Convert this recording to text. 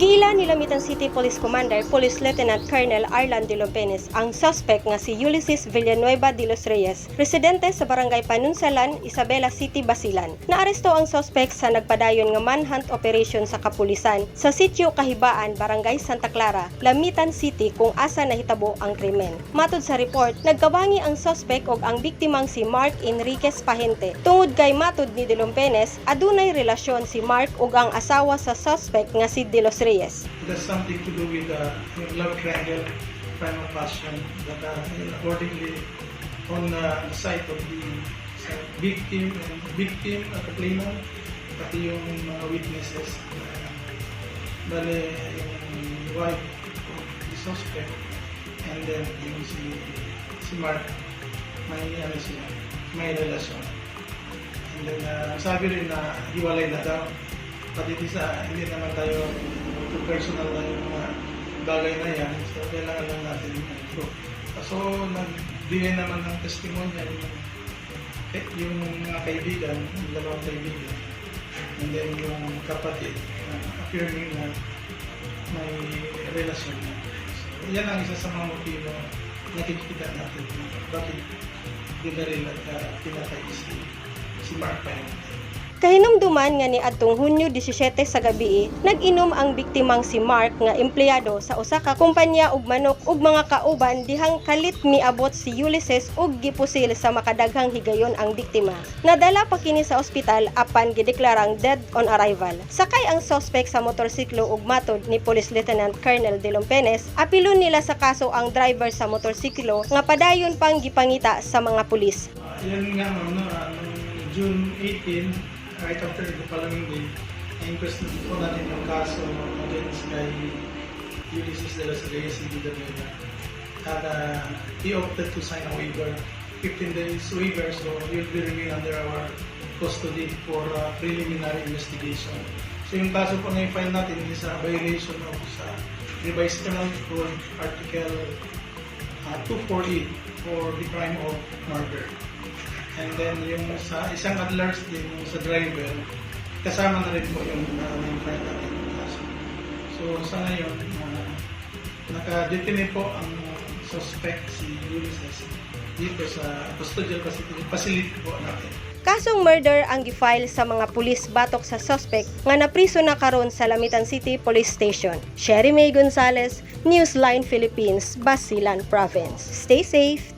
Giila ni Lamitan City Police Commander Police Lieutenant Colonel Arlan de Lompenes ang suspect nga si Ulysses Villanueva de los Reyes, residente sa Barangay Panunsalan, Isabela City, Basilan. Naaresto ang suspect sa nagpadayon nga manhunt operation sa kapulisan sa sitio Kahibaan, Barangay Santa Clara, Lamitan City, kung asa nahitabo ang krimen. Matod sa report, nagkawangi ang suspect og ang biktimang si Mark Enriquez Pahente. Tungod kay matod ni de Lompenes, adunay relasyon si Mark ug ang asawa sa suspect nga si de los Reyes. It has something to do with yung love triangle, crime of passion, that accordingly on the side of the sa victim and victim at complainant, pati yung mga witnesses, bale yung wife of the suspect and then yung si Mark, may ano sila, may relasyon. And then sabi rin na hiwalay na daw. Pati di sa, hindi naman tayo too personal na yung mga bagay na yan. So, kailangan lang natin yung proof. So, nagbigay naman ng testimonya yung mga kaibigan, yung dalawang kaibigan, and then yung kapatid, affirming na may relasyon na. So, yan ang isa sa mga motibo nakikita natin bakit binaril at pinatay si Mark Payne. Kahinumduman nga ni adtong Hunyo 17 sa gabi, nag-inom ang biktimang si Mark nga empleyado sa usa ka kumpanya og manok ug mga kauban dihang kalit miabot si Ulysses ug gipusil sa makadaghang higayon ang biktima. Nadala pa kini sa ospital apan gideklarang dead on arrival. Sakay ang suspect sa motorsiklo ug matod ni Police Lieutenant Colonel De Lompenes, apilon nila sa kaso ang driver sa motorsiklo nga padayon pang gipangita sa mga pulis. Yan nga, ma'am, no, nung June 18, right after the following day, na-inquest po natin yung kaso against kay Ulysses de los Reyes Villanueva. At he opted to sign a waiver, 15 days waiver, so he will be remain under our custody for preliminary investigation. So yung kaso po na i-file natin is a violation of sa Revised Penal Code Article 248 for the crime of murder. And then yung sa isang at large din, yung sa driver, kasama na rin po yung na-file natin yung kaso. So sa ngayon, naka-detain po ang suspect, si Ulysses, dito sa custodial facility po natin. Kasong murder ang gifile sa mga pulis batok sa suspect nga napriso na karon sa Lamitan City Police Station. Sherry May Gonzalez, Newsline Philippines, Basilan Province. Stay safe.